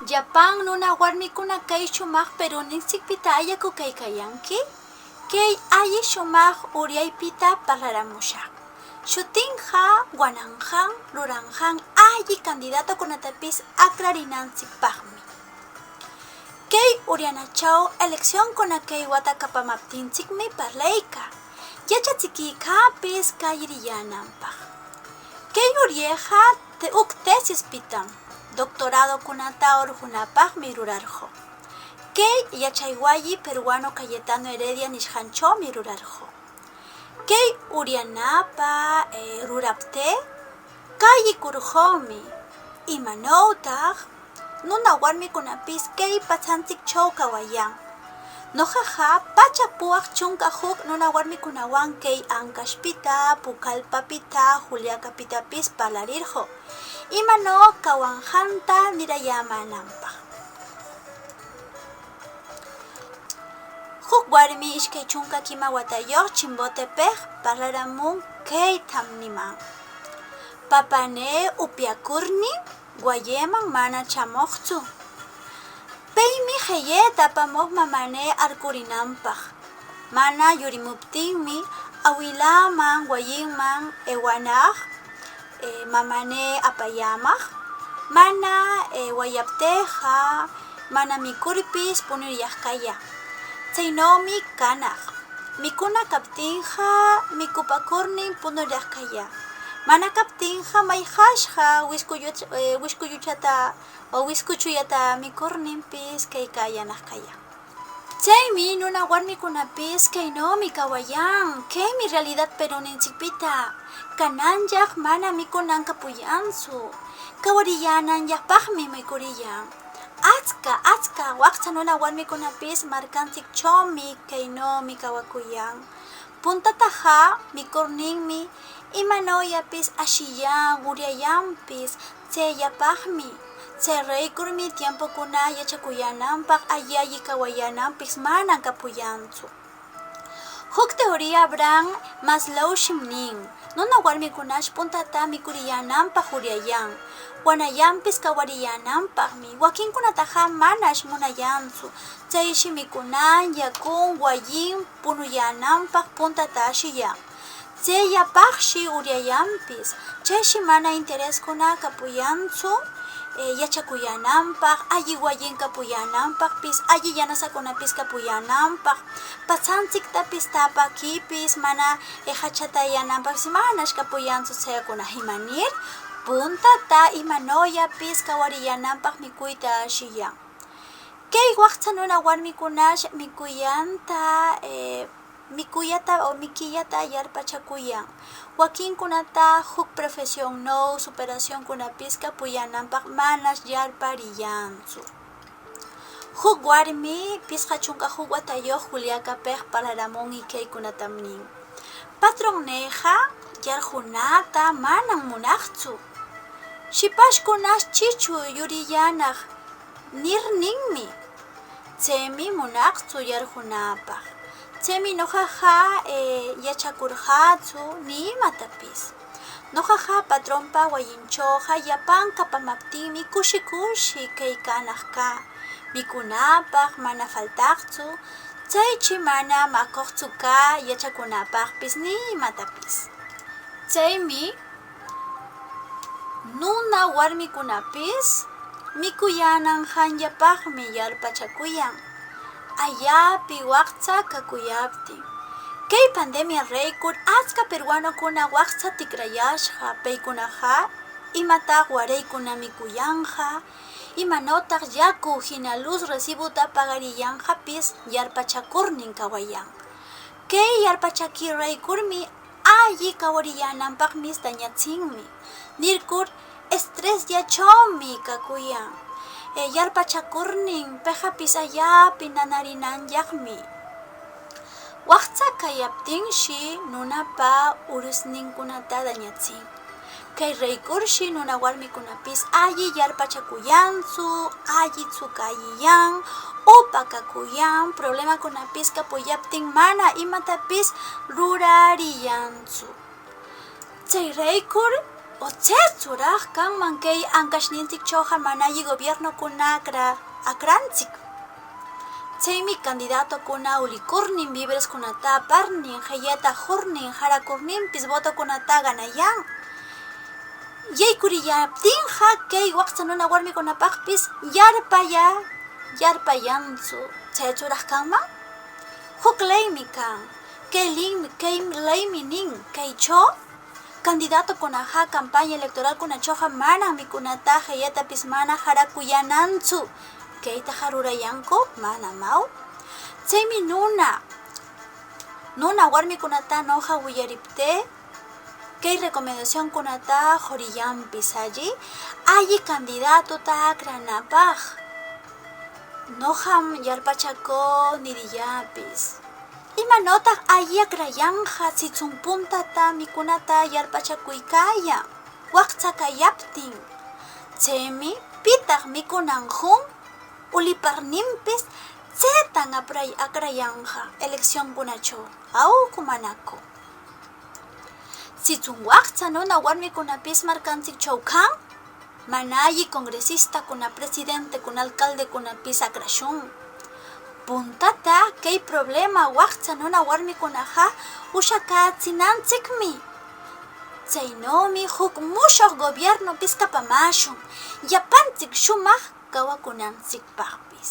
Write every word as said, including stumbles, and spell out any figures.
Llapan nuna warmikuna kay shumaq Perunintsikpita ¿ayaku caycayanqui? Key alli shumaq uryaypita parlaramushaq. Shutinqa wananqan, ruranqan alli candidatokunatapis acrarinantsicpaqmi. Key uryanachaw eleccionkuna key wata capamaptintsicmi parlaycä, yachatsiquicäpis calliriyänanpaq. Key uryeqa te-, uc tesispitam doctoradocunata orqonapaqmi rurarqö. Key yachay wayi peruano Cayetano Heredia nishqanchömi rurarqö. Key uryanapa, eh, ruraptï, cäyicorqömi. ¿Imanötaq nuna warmikunapis key patsantsicchö cawayan? Noqaqa pacha puwaq chunca juc nuna warmicunawan key Ancashpita, Pucallpapita, Juliacapitapis parlarirqö, imanö cawanqanta nirayämänanpaq. Juc warmi ishcay chunca quima watayoq Chimbotepeq parlaramun, quetam niman: Papanï upyacurnin, wayiman mana chamoqtsu. Peymi qeyeta apamoq mamanï arcurinanpaq. Mana yurimuptinmi, awilaman wayinman ewanaq, eh, mamanï apayämaq. Mana, eh, wayaptïqa, mana micurpis punuriyaq cayä. Tsenomi canaq. Micuna captinqa, micupacurnin punuriyaq cayä. Mana captinqa, mayqashqa wiscu yuch-, eh, wiscu yuchata o wiscu chuyata micurninpis caycäyänaq cayä. Tsemi nuna warmicunapis quenomi cawayan. Quemi realidad Perunintsikpita. Cananllaq mana micunan capuyantsu. Cawariyänanllaqpaqmi micuriyan. Atsca, atsca wactsa nuna warmicunapis marcantsicchomi quenomi cawacuyan. Puntataqa micurninmi imanöyapis ashiyan, uryayanpis, tseyapaqmi. Tserecurmi tiempocuna yachacuyänanpaq, alli alli cawayänanpis mana capuyantsu. Juc teoria Abraham Maslowshim nin: nuna warmicunash puntata micuriyänanpaq uryayan, wanayanpis cawariyänanpaqmi. Waquincunataqa manash munayantsu. Tseyshi micunan, yacun, wayin punuyänanpaq puntata ashiyan. Tseyapaqshi uryayanpis. Tseyshi mana interescuna capuyantsu, eh, yachacuyänanpaq, alli wayin capuyänanpaqpis, alli yanasacunapis capuyänanpaq, patsantsictapis tapaquipis, mana, eh, jachatayänanpaqpis manash capuyantsu tsecuna. ¿Imanir? Puntata imanöyapis cawariyänanpaq micuyta ashiyan. Key wactsa nuna warmicunash micuyanta, eh, micuyata o miquiyata yarpachacuyan. Waquincunata juc profesionno superacioncunapis capuyänanpaq manash yarpariyantsu. Juc warmi pisqa chunca juc watayoq Juliacapeq parlaramun y quecunatam nin: Patronnïqa yarqunata manam munaqtsu. Shipashkunash chichu yuriyänaq nirninmi. Tsemi munaqtsu yarqunapaq. Tsemi noqaqa, eh, yachacorqatsu ni imatapis. Noqaqa patronpa wayinchoqa llapan capamaptinmi cushi cushi caycänaq cä. Micunapaq mana faltaqtsu, tsaychi mana macoqtsu cä yachacunapaqpis ni imatapis. Tsemi nuna warmicunapis micuyänanqanyapaqmi yarpachacuyan, ayapi wactsa cacuyaptin. Key pandemiarecur atsca peruanocuna wactsa ticrayashqa, peycunaqa ¿imataq wareycuna micuyanqa? ¿Imanötaq yacu jina luz recibota pagariyanqapis yarpachacurnin cawayan? Key yarpachaquirecurmi alli cawariyänanpaqpis dañatsinmi, nircur estresllachomi cacuyan. Eh, yarpachacurnin peqapis ayapi nanarinanllaqmi. Wactsa cayaptinshi nunapa urusnincunata dañatsin. Keyrecurshi nuna warmicunapis alli yarpachacuyantsu, allitsu cayiyan, upa cacuyan, problemacunapis capuyaptin mana imatapis rurariyantsu. Tseyrecur O tsechuraq kanman key ancashnintsicchoqa mana alli gobiernokuna acra-, acrantsic. Tsemi candidatokuna ulicurnin vibreskunata aparnin, qeyata qurnin, qaracurninpis votokunata ganayan. Yaycuriyaptinqa, key waqtsa nuna warmikunapaqpis yarpayä, yarpayantsu. Tsechuraq kanman? Juc leymi can. Key leymi, key leymi nin, keycho candidatokunaqa campaña electoralkunachoqa manam mikunata qeyatapis mana qaracuyänantsu. Keytaqa rurayancu? Manamau. Tsemi nuna, nuna warmikunata noqa wiyariptï, key recomendacionkunata qoriyanpis alli, alli candidatota acranapaq. Noqam yarpachacü niriyäpis. ¿Imanötaq alli acrayanqa sitsun puntata mikunata yarpachacuycäyan waqtsa cayaptin? Tsemi, ¿pitaq micunan qun? Uliparninpis tsetan apray-, acrayanqa eleccioncunacho, ¿aucu manacu? Sitsun waqtsa nuna warmicunapis marcantsiccho can, mana alli congresistakuna, presidentekuna, alcaldecunapis acrashun. Puntata key problema waqtsa nuna warmicunaqa ushacätsinantsicmi. Tsenomi juc mushoq gobiernopis capamäshun, llapantsic shumaq cawacunantsicpaqpis.